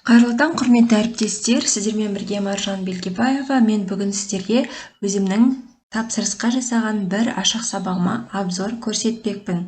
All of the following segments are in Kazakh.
Қайырлы таң, құрметті әріптестер! Сіздермен бірге Маржан Белгибаева. Мен бүгін сіздерге өзімнің тапсырысқа жасаған бір ашық сабағыма обзор көрсетпекпін.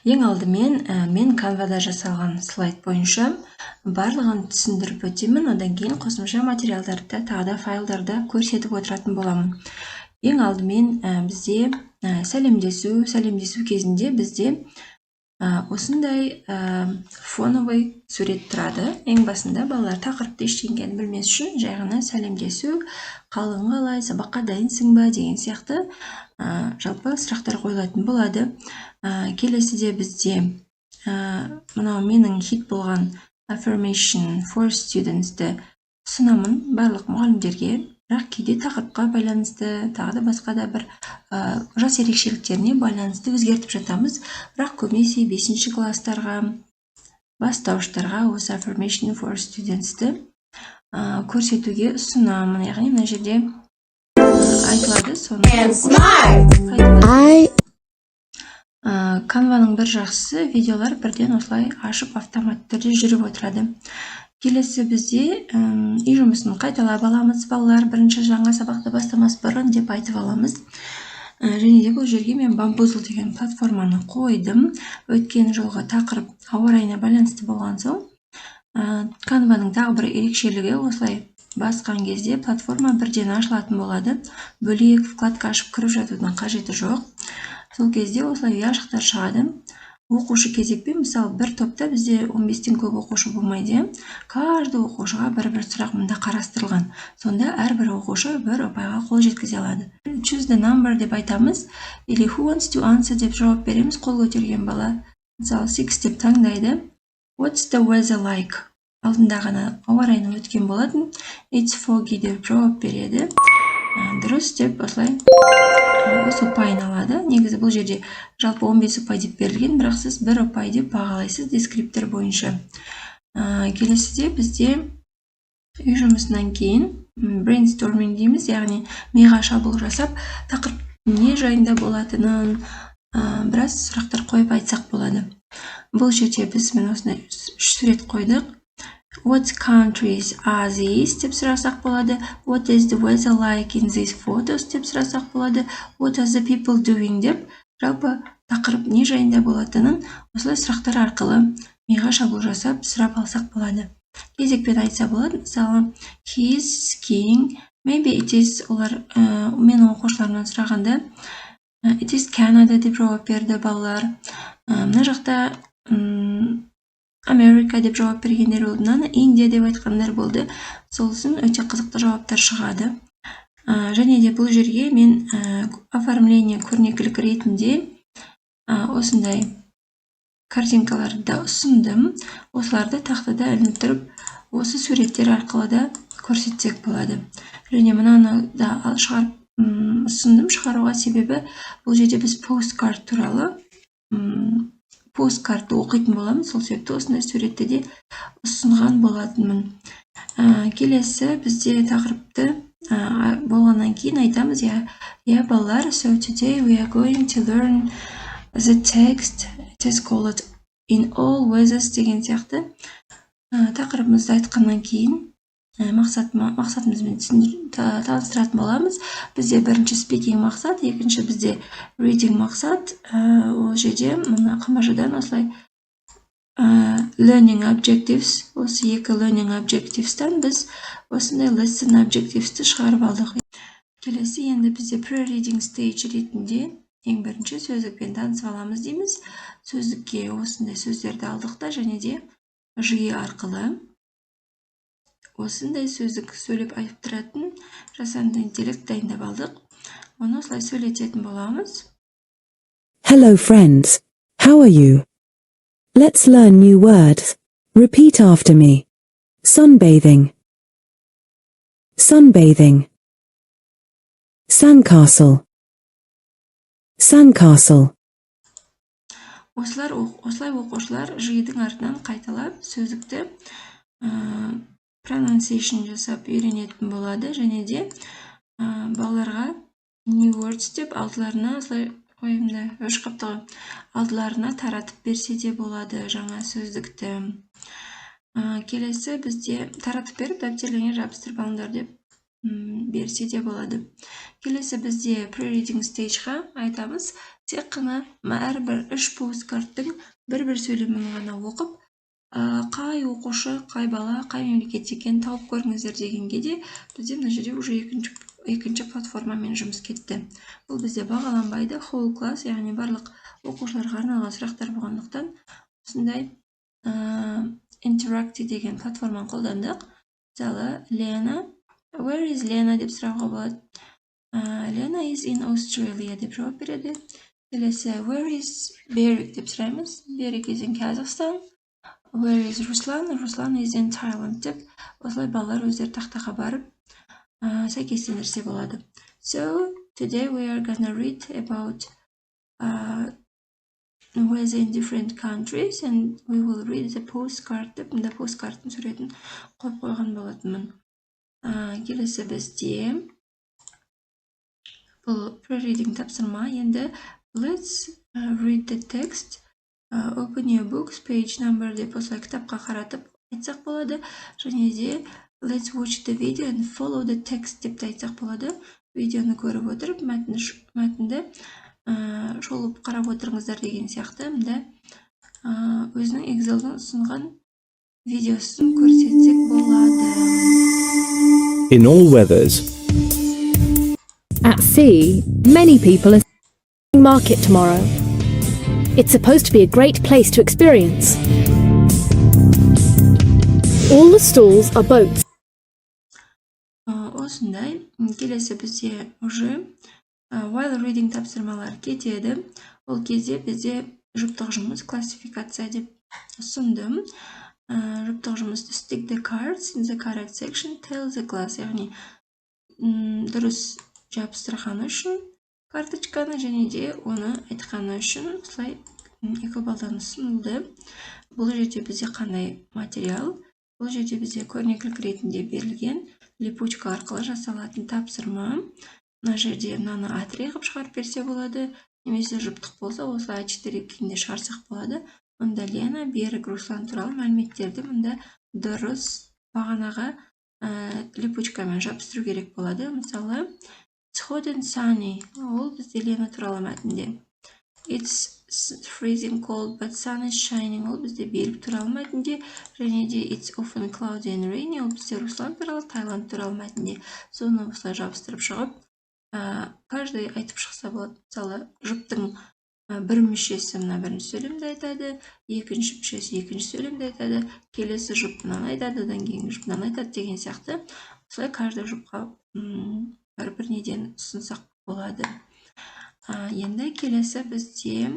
Ең алдымен мен Canva'да жасалған слайд бойынша барлығын түсіндіріп өтемін, одан кейін қосымша материалдарды, тағы да файлдарды көрсетіп отыратын боламын. Ең алдымен бізде сәлемдесу. Сәлемдесу кезінде бізде осындай фоновый сурет тұрады. Ең басында балалар тақырыпты, ештеңені білмес үшін жай ғана сәлемдесу, қалың қалай, сабаққа дайынсың ба деген сияқты жалпы сұрақтар қойылатын болады. Келесіде бізде мынау менің хит болған affirmation for studentsті ұсынамын барлық мұғалімдерге, бірақ кейде тақырыпқа байланысты, тағы да басқа да бір жас ерекшеліктеріне байланысты өзгертіп жатамыз. Бірақ көбінесе бесінші класстарға, бастауыштарға осы affirmation for studentsті көрсетуге ұсынамын. Яғни мына жерде айтылады, соны. I Канваның бір жақсысы, видеолар бірден осылай ашып, автоматты түрде жүріп отырады. Келесі бізде үй жұмысын қайталап аламыз, балалар, бірінші жаңа сабақты бастамас бұрын деп айтып аламыз. Және де бұл жерге мен Бамбузл деген платформаны қойдым. Өткен жолғы тақырып ауа райына байланысты болған соң, Канваның тағы бір ерекшелігі, осылай басқан кезде платформа бірден ашылатын болады, бөлек вкладка ашып кіріп жатудың қажеті жоқ. Сол кезде осылай ұяшықтар шығады. Оқушы кезекпен, мысалы, бір топта бізде 15-тен көп оқушы болмайды, иә. Каждый оқушыға бір бір сұрақ мында қарастырылған. Сонда әрбір оқушы бір ұпайға қол жеткізе алады. «Choose the number» деп айтамыз или «Who wants to answer?» деп жауап береміз. Қол көтерген бала, мысалы, «six» деп таңдайды. «What's the weather like?» Алдында ғана ауа райының өткен болатын. «It's foggy» деп жауап береді. Дұрыс деп осылай өз ұпайын алады. Негізі бұл жерде жалпы 15 ұпай деп берілген, бірақ сіз бір ұпай деп бағалайсыз дескриптор бойынша. Келесіде бізде үй жұмысынан кейін brainstorming дейміз, яғни миға шабуыл жасап, тақырып не жайында болатынын біраз сұрақтар қойып айтсақ болады. Бұл жерде біз міне осындай үш сурет қойдық. «What countries are these?» деп сұрасақ болады. «What is the weather like in these photos?» деп сұрасақ болады. «What are the people doing?» деп, жалпы тақырып не жайында болатынын осылай сұрақтар арқылы миға шабуыл жасап сұрап алсақ болады. Кезекпен айтса болады. Мысалы, «He is skiing. Maybe it is», олар менің оқушыларымнан сұрағанда, «It is Canada» деп жауап берді балалар. Мына жақта «Америка» деп жауап бергендер болды, мынаны «Индия» деп айтқандар болды. Сол үшін өте қызықты жауаптар шығады. Және де бұл жерге мен оформление, көрнекілік ретінде осындай картинкаларды да ұсындым. Осыларды тақтада ілініп тұрып, осы суреттер арқылы да көрсетсек болады. Және мынаны да шығарып ұсындым. Шығаруға себебі, бұл жерде біз postcard туралы, посткартты оқитын боламыз. Сол себепті осындай суретті де ұсынған болатынмын. Келесі бізде тақырыпты болғаннан кейін айтамыз, иә, балалар, «So today we are going to learn the text. It is called In All Weathers» деген сияқты. Тақырыбымызды айтқаннан кейін мақсатымызбен таныстыратын боламыз. Бізде бірінші speaking мақсат, екінші бізде reading мақсат. Ол жерде мына ҚМЖ-дан осылай learning objectives, осы екі learning objectives-тан біз осындай lesson objectives-ті шығарып алдық. Келесі енді бізде pre-reading stage ретінде ең бірінші сөздікпен танысып аламыз дейміз. Сөздікке осындай сөздерді алдық та, және де ЖИ арқылы осындай сөздік сөйлеп айтып тұратын жасанды интеллект дайындап алдық. Оны осылай сөйлететін боламыз. Hello, friends. How are you? Let's learn new words. Repeat after me. Sunbathing. Sunbathing. Sandcastle. Sandcastle. Осылар, осылай оқушылар ЖИ-дің артынан қайталап сөздікті pronunciation жасап үйренетін болады. Және де балаларға new words деп алдыларына осылай қойымда өшіп қалыпты ғой, алдыларына таратып берсе де болады жаңа сөздікті. Келесі бізде таратып беріп, дәптерлеріңе жабыстырып алыңдар деп берсе де болады. Келесі бізде pre-reading stage'ға айтамыз: тек қана әрбір үш посткардтың бір-бір сөйлемін ғана оқып, қай оқушы, қай бала, қай мемлекет екенін тауып көріңіздер дегенге де бізде мына жерде уже екінші платформамен жұмыс кетті. Бұл бізде бағаланбайды, whole class, яғни барлық оқушыларға арналған сұрақтар болғандықтан, осындай interactive деген платформаны қолдандық. Мысалы, «Лена, where is Лена?» деп сұрауға болады. «Лена is in Australia» деп жауап береді. Келесі «Where is Берик?» деп сұраймыз. «Берик is in Kazakhstan». «Where is Руслан?» «Руслан is in Thailand» деп осылай балалар өздері тақтаға барып сәйкестендірсе болады. So today we are gonna read about weather in different countries and we will read the postcard деп мында посткардтың суретін қойып қойған болатынмын. Келесі бізде бұл pre-reading тапсырма. Енді let's read the text. Open your books, page number деп осылай кітапқа қаратып айтсақ болады және де let's watch the video and follow the text деп те айтсақ болады. Видеоны көріп отырып, мәтінді шолып қарап отырыңыздар деген сияқты. Мында өзінің Excel'дің ұсынған видеосын көрсетсек болады. In all weathers, At sea, many people are market tomorrow. It's supposed to be a great place to experience. All the stalls are boats. Осындай. Келесі бізде уже while reading тапсырмалар кетеді. Ол кезде бізде жұптық жұмыс, классификация деп ұсындым. Жұптық жұмысты stick the cards in the correct section, tell the class, яғни дұрыс жабыстырғаны үшін карточканы және де оны айтқаны үшін осылай 2 балдан ұсынылды. Бұл жерде бізде қандай материал? Бұл жерде бізде көрнекілік ретінде берілген липучка арқылы жасалатын тапсырма. Мына жерде мынаны А3 қылып шығарып берсе болады немесе жұптық болса, осылай А4 күйінде шығарсақ болады. Мұнда Лена, Берік, Руслан туралы мәліметтерді мұнда дұрыс бағанаға липучкамен жабыстыру керек болады. Мысалы, «It's hot and sunny» ол бізде Лена туралы мәтінде. «It's freezing cold, but sun is shining» ол бізде Берік туралы мәтінде және де «It's often cloudy and rainy» ол бізде Руслан туралы, Таиланд туралы мәтінде. Соны осылай жабыстырып шығып, каждый айтып шықса болады. Мысалы, жұптың бір мүшесі мына бірінші сөйлемді айтады, екінші мүшесі екінші сөйлемді айтады, келесі жұп мынаны айтады, одан кейінгі жұп мынаны айтады деген сияқты. Осылай каждый жұпқа бір бір неден ұсынсақ болады. Енді келесі бізде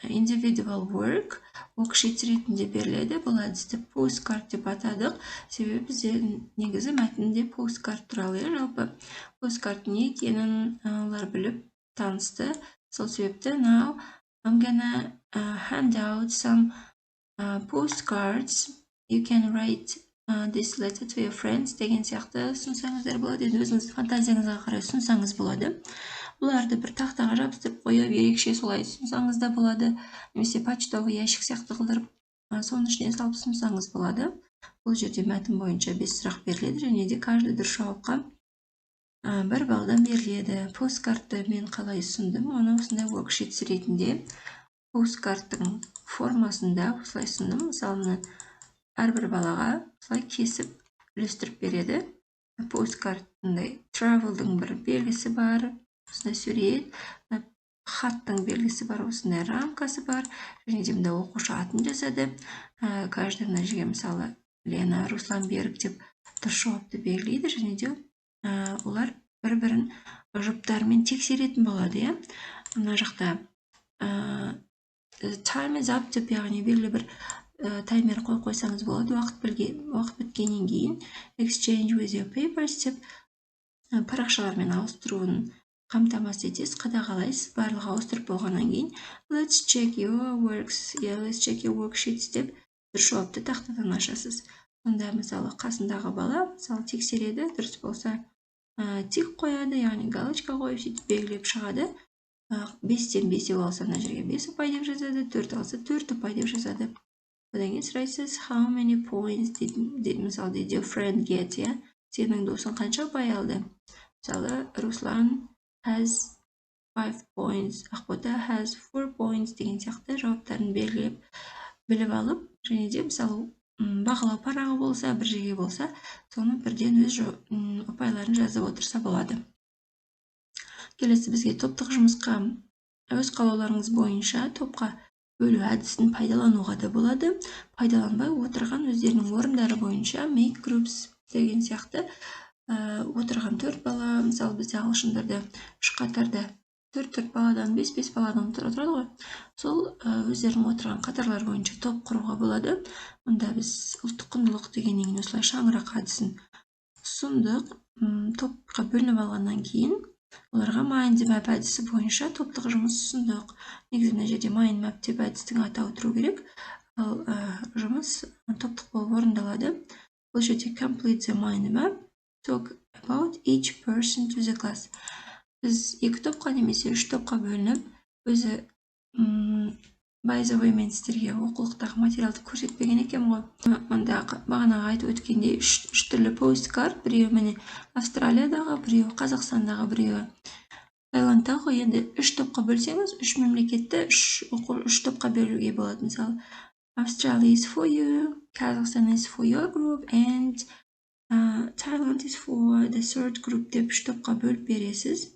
individual work, worksheet ретінде беріледі. Бұл әдісті postcard деп атадық, себебі бізде негізі мәтінде postcard туралы, иә, жалпы postcard не екенін олар біліп танысты. Сол себепті now I'm gonna hand out some postcards. You can write this letter to your friends деген сияқты ұсынсаңыздар болады. Енді өзіңіздің фантазияңызға қарай ұсынсаңыз болады. Бұларды бір тақтаға жабыстырып қойып, ерекше солай ұсынсаңыз да болады немесе почтовый ящик сияқты қылдырып, соның ішіне салып ұсынсаңыз болады. Бұл жерде мәтін бойынша бес сұрақ беріледі және де каждый дұрыс жауапқа 1 баллдан беріледі. Посткардты мен қалай ұсындым? Оны осындай worksheets ретінде, посткардтың формасында осылай ұсындым. Мысалы, мына әрбір балаға осылай кесіп, үлестіріп береді. Посткардтындай travelдың бір белгісі бар, осындай сурет, хаттың белгісі бар, осындай рамкасы бар және де мында оқушы атын жазады. Каждый мына жерге, мысалы, Лена, Руслан, Берік деп дұрыс жауапты белгілейді және де олар бір бірін жұптарымен тексеретін болады, иә. Мына жақта «Time is up» деп, яғни белгілі бір таймер қойып қойсаңыз болады. Уақыт біткеннен кейін «Exchange with your papers» деп парақшалармен ауыстыруын қамтамасыз етесіз, қадағалайсыз. Барлығы ауыстырып болғаннан кейін «Let's check your works», yeah, «Let's check your worksheets» деп дұрыс жауапты тақтадан ашасыз. Сонда, мысалы, қасындағы бала, мысалы, тексереді, дұрыс болса, тик қояды, яғни галочка қойып, сөйтіп белгілеп шығады. 5-тен 5 алса, мына жерге 5 ұпай деп жазады, 4 алса, 4 ұпай деп жазады. Одан кейін сұрайсыз: "How many points did, мысалы, did your friend get?" Иә, сенің досың қанша ұпай алды? Мысалы, Руслан has 5 points, Ақбота has 4 points деген сияқты жауаптарын белгілеп, біліп алып, және де, мысалы, бағалау парағы болса, бір жерге болса, соны бірден өз ұпайларын жазып отырса болады. Келесі бізге топтық жұмысқа өз қалауларыңыз бойынша топқа бөлу әдісін пайдалануға да болады. Пайдаланбай, отырған өздерінің орындары бойынша make groups деген сияқты, отырған төрт бала, мысалы, бізде ағылшындарда үш қатарда төрт төрт баладан, бес бес баладан отырады ғой, сол өздерінің отырған қатарлары бойынша топ құруға болады. Мұнда біз ұлттық құндылық дегеннен кейін осылай шаңырақ әдісін ұсындық. Топқа бөлініп алғаннан кейін оларға mind map әдісі бойынша топтық жұмыс ұсындық. Негізі мына жерде mind map деп әдістің атауы тұру керек, ал жұмыс топтық болып орындалады. Бұл жерде complete the mind map, talk about each person to the class. Біз екі топқа немесе үш топқа бөлініп, өзі, by the way, мен сіздерге оқулықтағы материалды көрсетпеген екенмін ғой. Мында бағанағы айтып өткендей, үш түрлі postcard: біреуі, міне, Австралиядағы, біреуі Қазақстандағы, біреуі Таиландтағы ғой. Енді үш топқа бөлсеңіз, үш мемлекетті үш топқа бөлуге болады. Мысалы, Australia is for you, Kazakhstan is for your group and Thailand is for the third group деп үш топқа бөліп бересіз.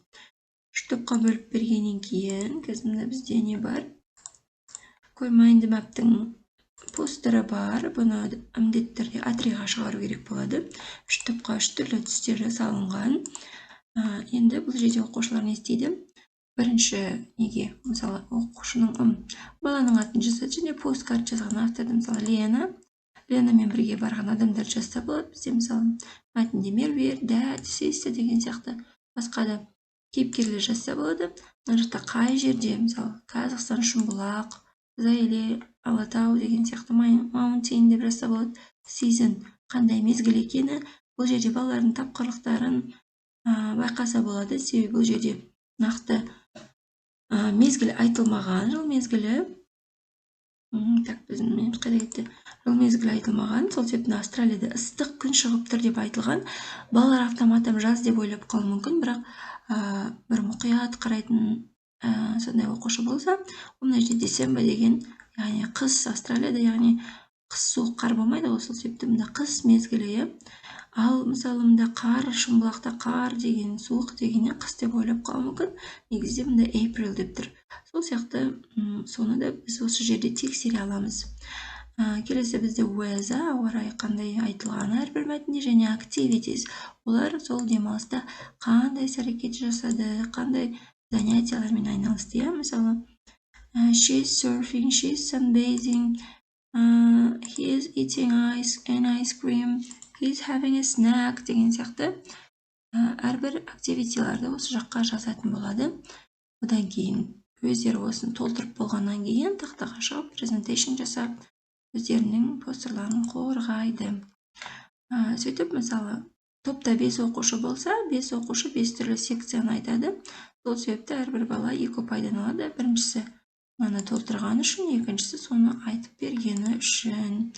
Үш топқа бөліп бергеннен кейін, қазір мына бізде не бар? Mind map-тің постері бар. Бұны міндетті түрде А3-ға шығару керек болады. Үш топқа үш түрлі түстер жасалынған. Енді бұл жерде оқушылар не істейді? Бірінші неге, мысалы, оқушының, баланың атын жазады және postcard жазған авторды, мысалы, Лена, Ленамен бірге барған адамдарды жазса болады. Бізде, мысалы, мәтінде Меруерт, dad, sister деген сияқты басқа да кейіпкерлер жазса болады. Мына жақта қай жерде, мысалы, Қазақстан, Шымбұлақ, Заиле, Алатау деген сияқты, mountain деп жазса болады. Season, қандай мезгіл екені. Бұл жерде балалардың тапқырлықтарын байқаса болады, себебі бұл жерде нақты мезгіл айтылмаған, жыл мезгілі. Так, біздің қайда кетті? Жыл мезгілі айтылмаған, сол себептен Австралияда ыстық күн шығып тұр деп айтылған. Балалар автоматом жаз деп ойлап қалуы мүмкін, бірақ бір мұқият қарайтын сондай оқушы болса, ол мына жерде December деген, яғни қыс Австралияда, яғни қыс суық, қар болмайды ғой, сол себепті мында қыс мезгілі, иә. Ал, мысалы, мында қар, Шымбұлақта қар деген, суық дегеннен қыс деп ойлап қалуы мүмкін. Негізінде мында April деп тұр. Сол сияқты соны да біз осы жерде тексере аламыз. Келесі бізде weather, ауа райы қандай айтылғаны әрбір мәтінде және activities, олар сол демалыста қандай іс әрекет жасады, қандай занятиялармен айналысты, иә. Мысалы, she's surfing, she's sunbathing, he is eating ice and ice cream, he's having a snack деген сияқты әрбір activity-ларды осы жаққа жазатын болады. Одан кейін өздері осыны толтырып болғаннан кейін тақтаға шығып, presentation жасап, өздерінің постерларын қорғайды. Сөйтіп, мысалы, топта бес оқушы болса, бес оқушы бес түрлі секцияны айтады. Сол себепті әрбір бала екі ұпайдан алады: біріншісі мынаны толтырғаны үшін, екіншісі соны айтып бергені үшін.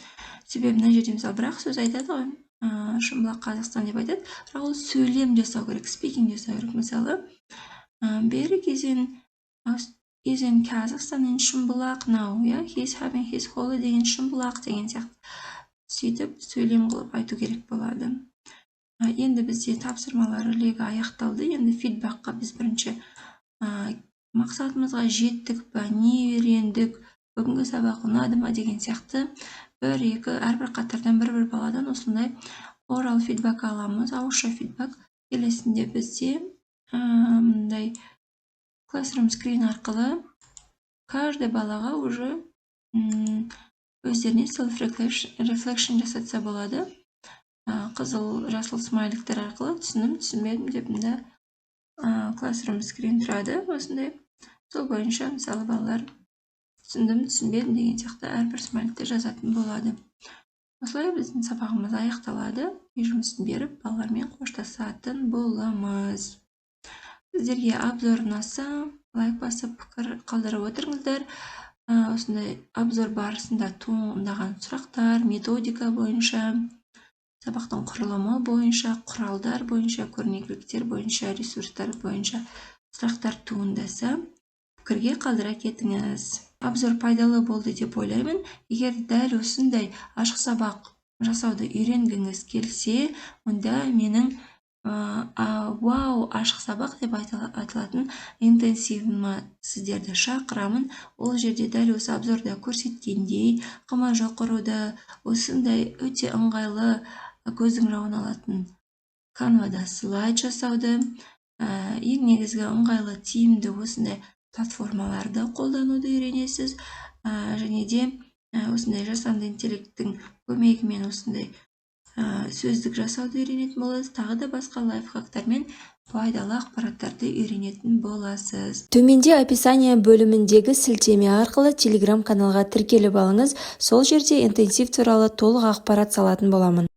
Себебі мына жерде, мысалы, бір ақ сөз айтады ғой, Шымбұлақ, Қазақстан деп айтады, бірақ ол сөйлем жасау керек, speaking жасау керек. Мысалы, Берік is in Kazakhstan, in Шымбұлақ now, иә, he is having his holiday in Шымбұлақ деген сияқты, сөйтіп сөйлем қылып айту керек болады. Енді бізде тапсырмалар легі аяқталды. Енді feedback қа біз бірінші мақсатымызға жеттік па, не үйрендік, бүгінгі сабақ ұнады ма деген сияқты бір екі әрбір қатардан бір бір баладан осындай oral feedback аламыз, ауызша feedback. Келесінде бізде мындай classroom screen арқылы каждый балаға уже өздеріне self reflection жасатса болады. Қызыл, жасыл смайликтер арқылы түсіндім, түсінбедім деп. Мында classroom screen тұрады осындай. Сол бойынша, мысалы, балалар түсіндім, түсінбедім деген сияқты әрбір смайликті жазатын болады. Осылай біздің сабағымыз аяқталады. Үй жұмысын беріп, балалармен қоштасатын боламыз. Сіздерге обзор ұнаса, лайк басып, пікір қалдырып отырыңыздар. Осындай обзор барысында туындаған сұрақтар, методика бойынша, сабақтың құрылымы бойынша, құралдар бойынша, көрнекіліктер бойынша, ресурстар бойынша сұрақтар туындаса, пікірге қалдыра кетіңіз. Обзор пайдалы болды деп ойлаймын. Егер дәл осындай ашық сабақ жасауды үйренгіңіз келсе, онда менің «Вау, ашық сабақ» деп аталатын интенсивіме сіздерді шақырамын. Ол жерде дәл осы обзорда көрсеткендей ҚМЖ құруды, осындай өте ыңғайлы, көздің жауын алатын канвада слайд жасауды, ең негізгі ыңғайлы, тиімді осындай платформаларды қолдануды үйренесіз және де осындай жасанды интеллекттің көмегімен осындай сөздік жасауды үйренетін боласыз, тағы да басқа лайфхактар мен пайдалы ақпараттарды үйренетін боласыз. Төменде описание бөліміндегі сілтеме арқылы телеграм каналға тіркеліп алыңыз. Сол жерде интенсив туралы толық ақпарат салатын боламын.